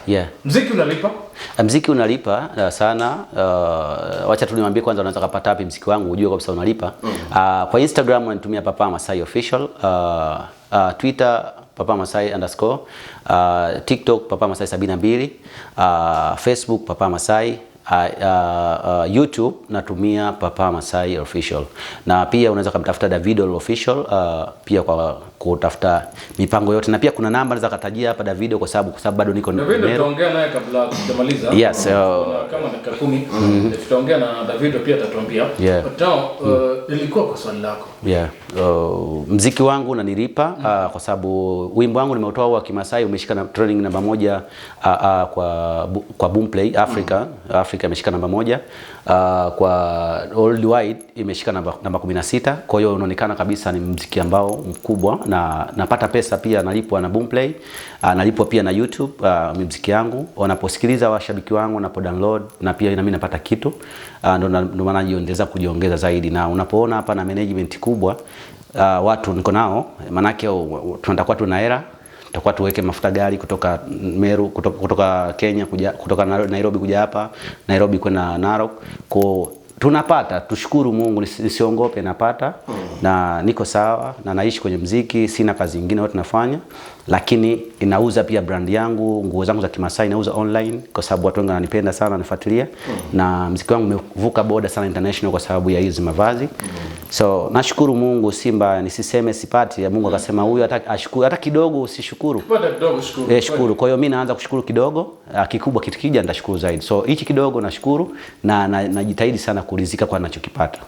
Yeah. Mziki unalipa? Mziki unalipa sana. Wacha tu niwaambie kwanza unaweza kupata wapi mziki wangu ujue kabisa unalipa. Kwa Instagram unanitumia Papa Masai Official, Twitter Papa Masai underscore, TikTok Papa Masai 72, Facebook Papa Masai, YouTube natumia Papa Masai Official, na pia unaweza kumtafuta Davido Official, pia kwa kutafuta mipango yote, na pia kuna namba naweza katajia hapa Davido kwa sababu bado niko Davido Meru. Tutaongea naye kabla tujamaliza. Yes, Kuna kama dakika 10 tutaongea na Davido pia atatuambia. But now nilikuwa kwa swali lako. Yeah. Mziki wangu unanilipa kwa sababu wimbo wangu nimeutoa wa Kimasai umeshika na trending namba 1 kwa Boomplay Africa. Africa imeshika namba 1. Kwa worldwide imeshika namba 16. Kwa hiyo unaonekana kabisa ni mziki ambao mkubwa na napata pesa pia, nalipwa na Boomplay, nalipwa pia na YouTube, mziki yangu wanaposikiliza washabiki wangu wanapo download, na pia na mimi napata kitu, ndo maana najiongeza kujiongeza zaidi, na unapoona hapa na management kubwa, watu niko nao, manake tunatakuwa tuna hela, tutakuwa tuweke mafuta gari kutoka Meru, kutoka Kenya kuja, kutoka Nairobi kuja hapa Nairobi kwenda Narok, kwa tunapata, tushukuru Mungu, nisiongope, napata na niko sawa na naishi kwenye mziki, sina kazi nyingine yote nafanya, lakini inauza pia brand yangu, nguo zangu za Kimasai nauza online kwa sababu watu wengi wananipenda sana, wananifuatilia na mziki wangu umevuka boda sana international kwa sababu ya hizi mavazi. So nashukuru Mungu, si mbaya, nisiseme sipati. Mungu akasema huyu hata ashukuru hata kidogo usishukuru. Pata kidogo shukuru. Eh, shukuru. Kwa hiyo mimi naanza kushukuru kidogo, kikubwa kitu kija nitashukuru zaidi. So hichi kidogo nashukuru na najitahidi sana kuridhika kwa ninachokipata.